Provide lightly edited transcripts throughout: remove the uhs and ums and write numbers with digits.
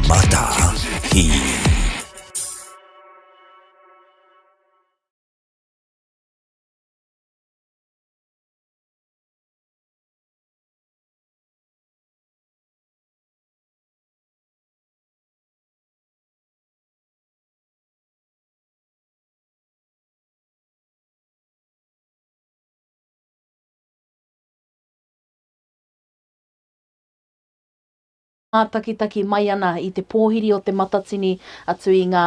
Mata Hī. Mātakitaki mai ana i te pōhiri o Te Matatini atu i ngā.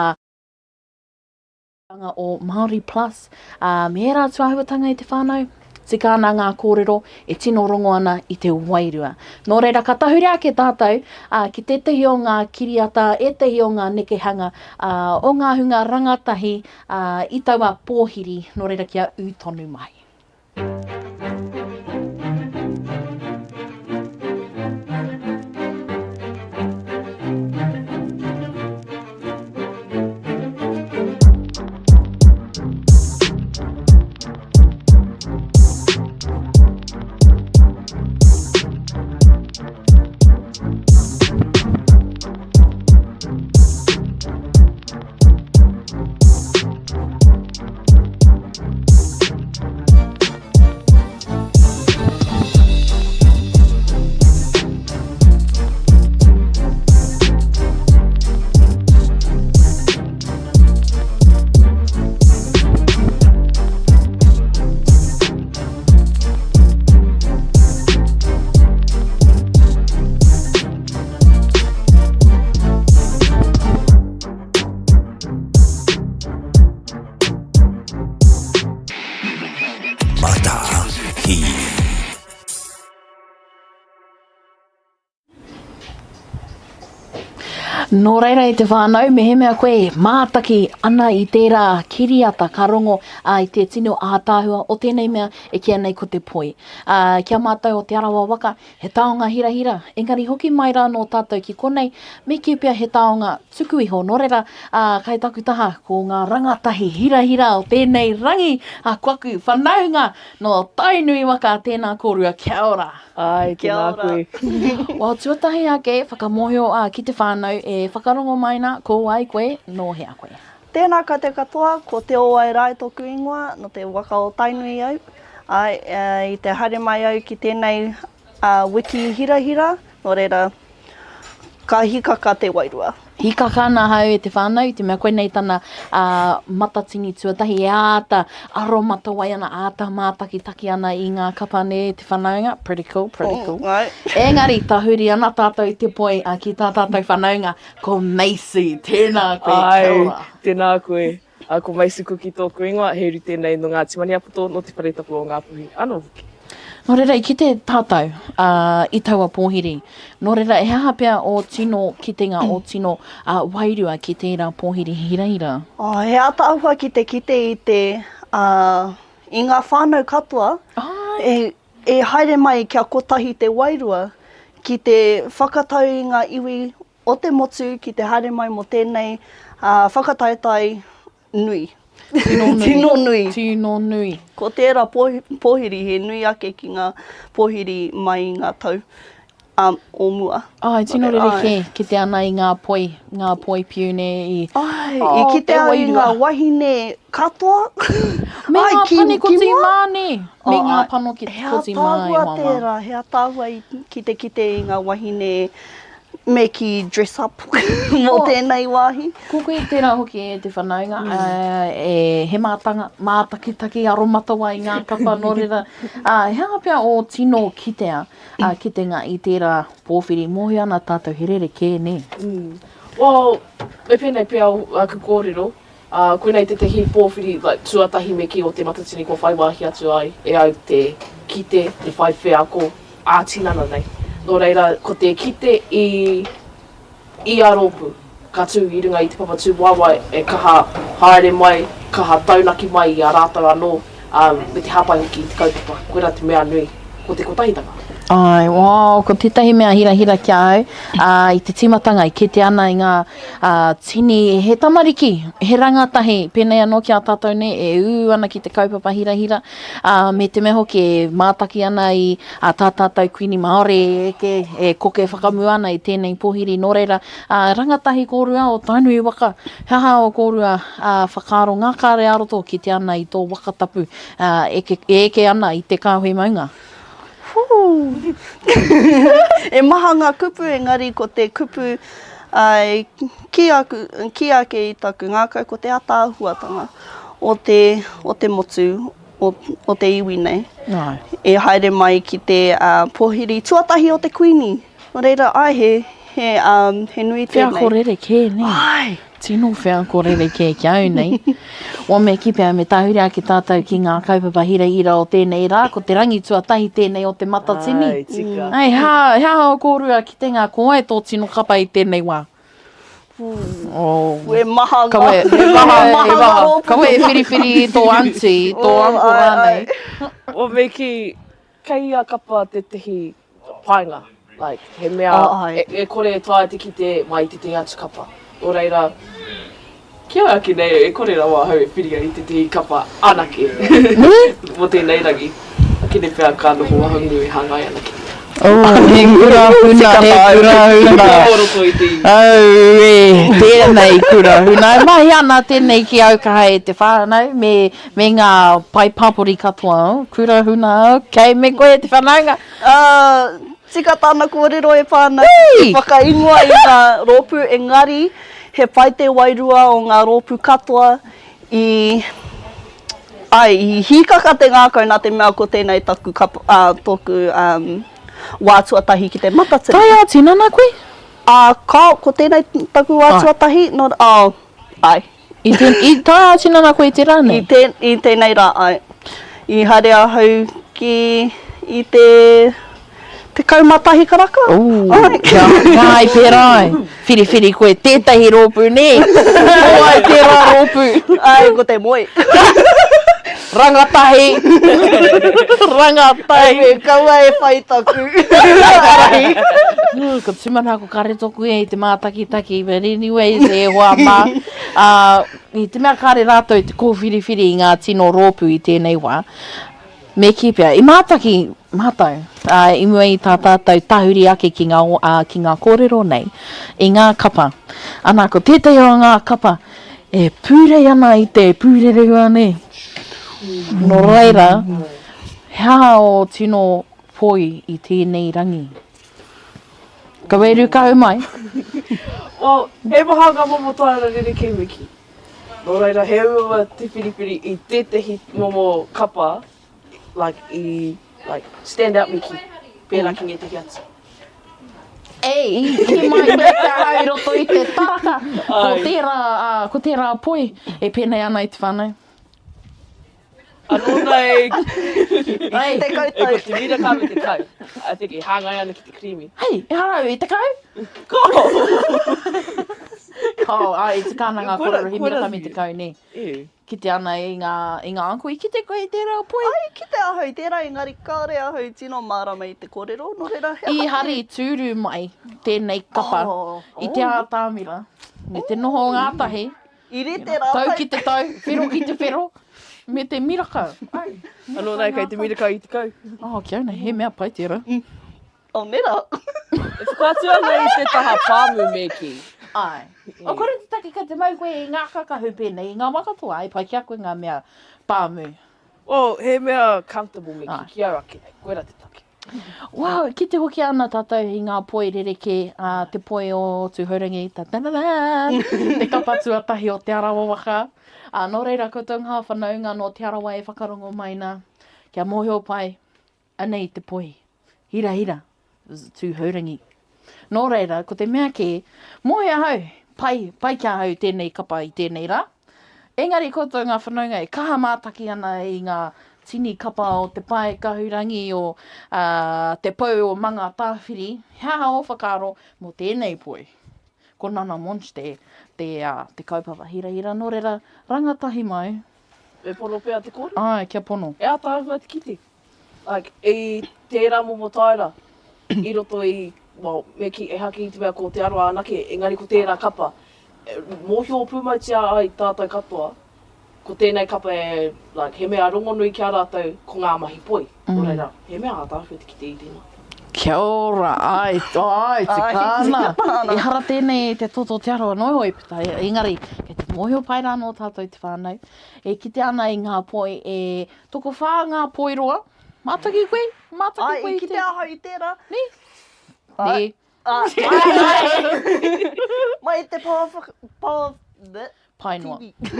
Tanga o Māori Plus, ā, me ērā atu āhuatanga i te whānau. Tika ana ngā kōrero e tino rongo ana i te wairua. Nō reira, ka tahuri ake tātou, ā, ki tētahi o ngā kiriata, ētahi o ngā nekehanga, ā, o ngā hunga rangatahi, ā, i taua pōhiri, nō reira kia ū tonu mai. Mata Hī. Nō reira e te whānau, mehemea koe e mātaki ana i tērā kiriata ka rongo i te tino ātaahua o tēnei mea e kīia nei ko te poi. Ā, ki a mātou o Te Arawa Waka, He taonga hirahira, engari hoki mai rā nō tātou ki konei, me kī pea he taonga tuku iho. Nō reira, ā, kai taku taha, ko ngā rangatahi hirahira o tēnei rangi, ā, ko aku whanaunga nō Tainui waka, tēnā kōrua, kia ora. Āe, tēnā koe. Well, tuatahi ake, whakamōhio, ā, ki te whānau e whakarongo mai nā, ko wai koe, nō hea koe? Tēnā koutou katoa, ko Te Ōwai Rae tōku ingoa, nō te waka o Tainui au. Āe, i te haere mai au ki tēnei wiki hirahira, nō reira, ka hīkaka te wairua. Hīkaka ana ahau e te whānau, i te mea koinei tana matatini tuatahi e āta aromatawai ana, āta mātakitaki ana i ngā kapa nē te whanaunga, pretty cool, pretty cool. Engari, tahuri ana tātou i te poi ki tā tātou whanaunga, Ko Macy, tēnā koe, kia ora. Āe, tēnā koe. Ko Macy Kuki tōku ingoa, he uri tēnei nō Ngāti Maniapoto, nō Te Whare Tapu o Ngāpuhi anō hoki. Nō reira, i kite tātou i taua pōhiri. Nō reira, he aha pea ō tino kitenga, ō tino wairua ki tērā pōhiri hirahira? Oh, he ātaahua ki te kite i te, i ngā whānau katoa e, e haere mai kia kotahi te wairua ki te whakatau i ngā iwi o te motu ki te haere mai mō tēnei whakataetae nui. Tino nui. Tino nui. Tino nui. Ko tērā pōhiri he nui ake ki ngā pōhiri mai i ngā tau o mua. Āe, tino rerekē kite ana i ngā poi, ngā poi piune i. Āe, i kite au i ngā wahine katoa. Me ngā panekoti mā nē. Me ngā panekoti mā e wawa. He ataahua tērā, he ataahua ki te kite i ngā wahine me kī dress up mō tēnei wāhi. Ko koe tērā hoki e te whanaunga, e, he mātanga, mātakitaki aromatawai i ngā kapa, nō reira, he aha pea ō tino kitea, kitenga i tērā pōwhiri, mōhio ana tātou he rerekē, nē? Well, me pēnei pea aku kōrero, Ā, koinei tētahi pōwhiri like tuatahi me kī o Te Matatini kua whai wāhi atu ai e au te kite, te whai wheako ā-tinana nei. Nō reira, ko te kite i ia rōpū ka tū i runga i te papa tūwaewae e kaha haere mai, kaha taunaki mai i a rātou anō, ā, me te hāpai hoki i te kaupapa. Koirā te mea nui, ko te kotahitanga. Āe, wow, ko tētahi mea hirahira ki a au, ā, i te tīmatanga i kite ana i ngā ā, tini, he tamariki, he rangatahi, pēnei anō ki a tātou nei, e ū ana ki te kaupapa hirahira, ā, me te mea hoki e mātaki ana i ā, tā tātou Kuini Māori e eke, e koke whakamua ana i tēnei pōhiri. Nō reira, ā, rangatahi kōrua o Tainui waka, he aha ō kōrua ā, whakaaro ngā kare ā-roto kite ana i tō waka tapu, ā, eke, e eke ana i te kāhui maunga? E maha ngā kupu engari ko te kupu e kī aku, kī ake i taku ngākau ko te ataahuatanga o te, o te motu, o, o te iwi nei. Ai. E haere mai ki te uh, pōhiri tuatahi o te Kuini. Nō reira, ai, he, he, um, he nui tēnei. Wheako rerekē, nē? Ai! Tino wheako rerekē ki au nei. Wa me kī pea me tahuri ake tātou ki ngā kaupapa hirahira o tēnei rā, ko te rangi tuatahi tēnei o te Matatini. Ai, tika. Ai, hā, he aha o kōrua kitenga, ko wai tō tino kapa i tēnei wā? Oh. E maha ngā, Kawe, e maha, e maha rōpū. Kawe e whiriwhiri i tō auntie, i tō Oh, uncle ai, rānei. ai. Wa me kī, kei ia kapa tētehi painga, like, he mea Oh, ai. e, e kore e taea te kite mai i tētehi atu kapa. Nō reira, ki a au ake nei, e kore rawa ahau e whiria i tētehi kapa anake mō tēnei rangi. Akene pea ka noho ahungu e hāngai ana ki tērā. Oh, he kura huna, he kura huna. O roto i te iwi. Auē, tēnei kura huna. E mahi ana tēnei ki au kaha e te whānau me, me ngā pae pāpori katoa. Oh, kura huna, okay, me koe e te whanaunga. Ā, tika tāna kōrero e pā ana ki te whakaingoa i ngā rōpū, engari he pai te wairua o ngā rōpū katoa i, āe, i hīkaka te ngākau nā te mea ko tēnei taku kapa, ā, tōku, ā, wā tuatahi ki te Matatini. Tae ā-tinana koe? Ā, kāo, ko tēnei taku wā tuatahi, nō, ā, āe. I, te, i tae ā-tinana koe i te rā nei? I, te, i tēnei rā, āe. I haere ahau ki, i te 11 karaka. Ooh, kia, kia ai pērā ai. Whiriwhiri koe tētahi rōpū, nē? Ko wai tērā rōpū? Āe, ko te moe. Rangatahi! Rangatahi! Me kaua e whai taku arahi. Ko tūmanako kare toku e i te mātakitaki, but anyways, e hoa mā. Ā, i te mea kāre rātou i te kōwhiriwhiri i ngā tino rōpū i tēnei wā, me kī pea, i mātaki mātou, ā, i mua i tā tātou tahuri ake ki ngā, ā, ki ngā kōrero nei, i ngā kapa. Ana, ko tētahi o ngā kapa e pūrei ana i te pūrerehua nei. Nō reira, he aha ō tino poi i tēnei rangi? Ka wairu kahu mai. Well, he maha ngā momo taera rerekē me kī. Nō reira, he uaua te whiriwhiri i tētehi momo kapa, like, i, like, stand out me kī, pērā ki ngētehi atu. Ei, i kī mai koe ki ahau i roto i te taraka, ko tērā, ko tērā poi e pēnei ana i te whānau. Anō nei, Ei. Te koutou. E ko te miraka me te kau. I think e hāngai ana ki te creamy. Hei, ehara au i te kau? Ko! Ko, ai, i tika ana ngā kōrero he miraka me te kau, nē. E. Kite ana i ngā, i ngā uncle, i kite koe i tērā poi? Ai, kite ahau i tērā, engari kāore ahau i tino mārama i te kōrero, nō reira he aha I hari tūru mai tēnei kapa i te ātamira, me te noho ngātahi. I rite rātou. Tau ki te tau, whero ki te whero, me te miraka. Ai. Anō nei, kei te miraka i te kau. Oh, kia ora, he mea pai tērā. Oh, nera. E whakaatu ana i te taha pāmu me kī. Ai. O kore te take kei te mau koe i ngā kakahu pēnei, i ngā wā katoa, i pai ki a koe ngā mea pāmu. Well, he mea comfortable me kī, ki au ake nei, koirā te take. Wow, kite hoki ana tātou i ngā poi rerekē, ā, te poi o Tūhourangi, ta ta ta ta, te kapa tuatahi o Te Arawa waka. Ā, nō reira koutou ngā whanaunga nō Te Arawa e whakarongo mai nā, kia mōhio pai, anei te poi, hirahira, Tūhourangi. Nō reira, ko te mea kē, mōhio ahau, pai, pai ki ahau tēnei kapa i tēnei rā. Engari koutou ngā whanaunga e kaha mātaki ana i ngā tini kapa o te pae kahurangi o Te Pou o Mangatāwhiri, he aha ō whakaaro mō tēnei poi? Ko Nana Monch te, te, te kaupapa hirahira, nō reira, rangatahi mai. Me pono pea te kōrero? Āe, kia pono. E ātaahua te kite. Like, i tērā momo taera. i roto i, well, me kī, ehake i te mea ko Te Arawa anake, engari ko tērā kapa, mōhio pūmautia ai tātou katoa, ko tēnei kapa e, like, he mea rongonui ki a rātou ko ngā mahi poi. Nō reira, he mea ātaahua te kite i tēnā. Kia ora, ai, ai, tika ana. Ehara tēnei i te toto Te Arawa noa iho i puta, engari, kei te mōhio pai rānō tātou te whānau, e kite ana i ngā poi e, tokowhā ngā poi roa, mātaki koe, mātaki koe i te. Ai, i kite ahau i tērā. Nē? Nē. Ai, mai te power, power, Pai noa,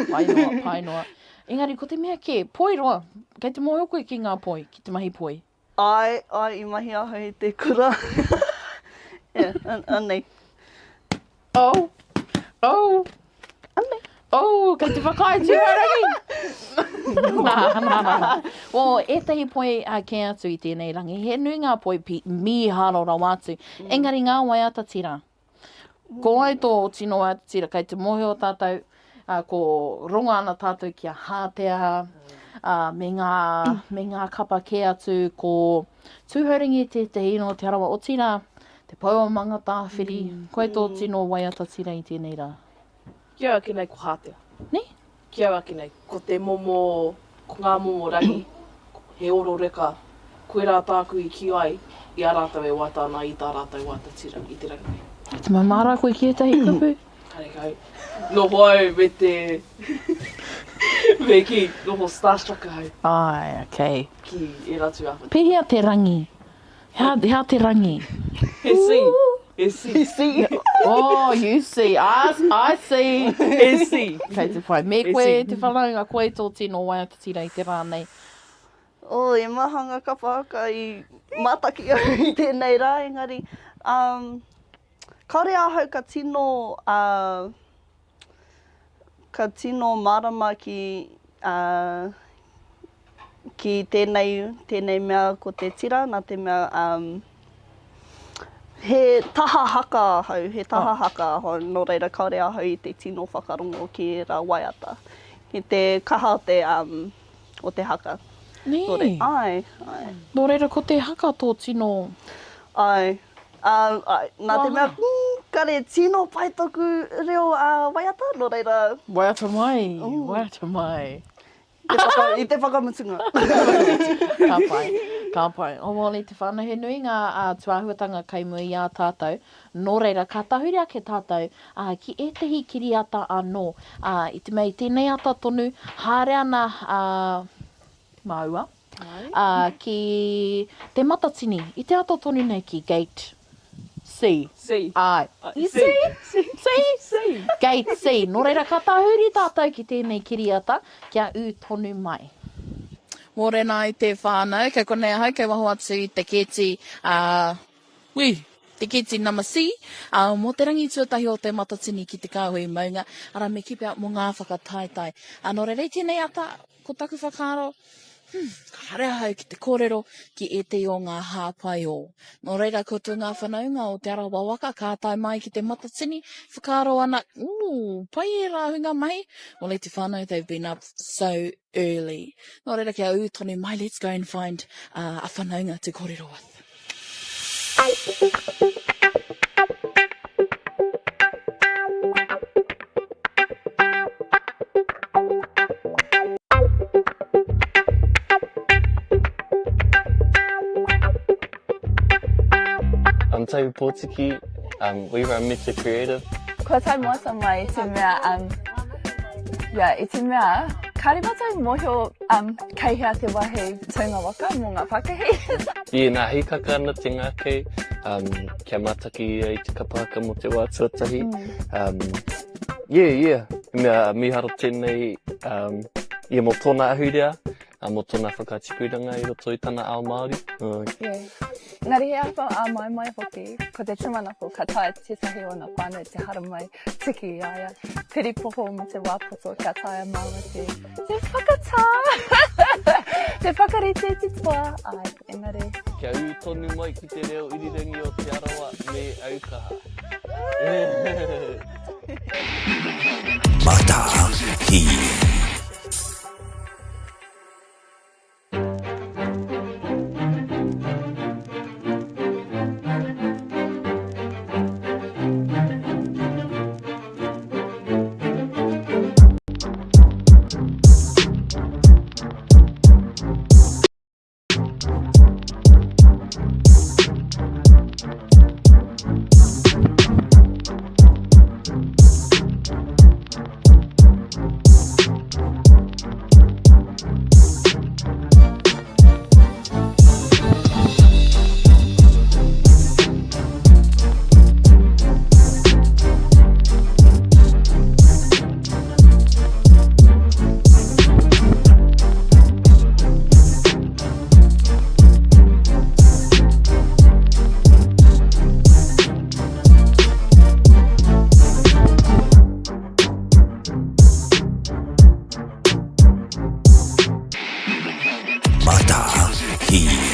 pai noa, pai noa. Engari ko te mea kē, poi roa, kei te mōhio koe ki ngā poi, ki te mahi poi? Āe, āe, i mahi ahau i te kura. Yeah, anei. Oh, oh. Anei. Oh, kei te whakaae Tūhourangi! Nā, nā, nā, nā. Well, ētahi poi kē atu i tēnei rangi, he nui ngā poi mīharo rawa atu. Engari ngā waiata tira. Ko wai tō tino waiata tira? Kei te mōhio tātou, ā, ko rongo ana tātou ki a Hātea, ā, me ngā, me ngā kapa kē atu, ko Tūhourangi tētehi nō Te Arawa, otirā, Te Pou o Mangatāwhiri, ko wai tō tino waiata tira i tēnei rā? Ki au ake nei ko Hātea. Nē? Ki au ake nei, ko te momo, ko ngā momo rangi, he oro reka, koirā tāku i kī ai i a rātou e wāta ana i tā rātou wāta tira i te rangi nei. Kei te maumahara koe ki ētahi kupu? Karekau. Noho au me te, me kī, noho starstruck ahau. Āe, okay. Ki ērā tūāhuatanga. Pēhea te rangi? He aha, he aha te rangi? He C. He C. He C. Oh, you see. I, I see. He C. Kei te pai. Me koe te whanaunga, koe tō tino waiata tira i te rā nei. Oh, e maha ngā kapa haka i mātaki au i tēnei rā, engari, um, kāore ahau ka tino, uh, Ka tino mārama ki, ā, ki tēnei, tēnei mea ko te tira, nā te mea, ā, he taha haka ahau, he taha haka ahau, nō reira kāore ahau i te tino whakarongo ki ērā waiata. Ki te kaha o te, ā, o te haka. Nē. Nō reira, āe, āe. Nō reira ko te haka tō tino. Āe. Ā, āe, nā te mea, kare tino pai toku reo waiata, nō reira. Waiata mai, waiata mai. I te whaka, i te whakamutunga. Ka pai, ka pai. Oh, well, e te whānau, he nui ngā tūāhuatanga kei mua i a tātou, nō reira, ka tahuri ake tātou ki ētehi kiriata anō. Ā, i te mea i tēnei ata tonu, haere ana a māua, ā, ki Te Matatini, i te ata tonu nei ki Gate C. C. Āe. C. C. C. C. Gate C. Nō reira, ka tahuri tātou ki tēnei kiriata, kia ū tonu mai. Mōrena i te whānau, kei konei ahau, kei waho atu i te kēti, ā, Wī, te kēti nama C, ā, mō te rangi tuatahi o Te Matatini ki Te Kāhui Maunga, arā, me kī pea mō ngā whakataetae. Ā, nō reira, i tēnei ata, ko taku whakaaro, hmm, ka haere ahau ki te kōrero ki ētehi o ngā hāpai ō. Nō reira, ko tō ngā whanaunga o Te Arawa waka ka tae mai ki Te Matatini, whakaaro ana, ooh, pai ērā hunga mahi, well, e te whānau, they've been up so early. Nō reira, kia ū tonu mai, let's go and find uh, a whanaunga to kōrero with. I'm Tahu Pōtiki, um, we run Meta Creative. Kua tae moata mai i te mea, um, yeah, i te mea, kāre mātou mōhio um, kei hea te wāhi tūnga waka mō ngā pākihi. Yeah, nā, hīkaka ana te ngākau, um, kia mātaki ia i te kapa haka mō te wā tuatahi. Um, yeah, yeah, he mea mīharo tēnei, um, yeah, mō tōna ahurea, ā, mō tōna whakatipuranga i roto i tana ao Māori. Yeah. Engari he āhua āmaimai hoki, ko te tūmanako ka taea tētahi o ngā whānau te haramai tiki i a ia, piripoho mō te wā poto kia taea māua te, te whakatā, te whakarite te toa, āe, engari. Kia ū tonu mai ki te reo irirangi o Te Arawa me Aukaha. Mataahi. Hī.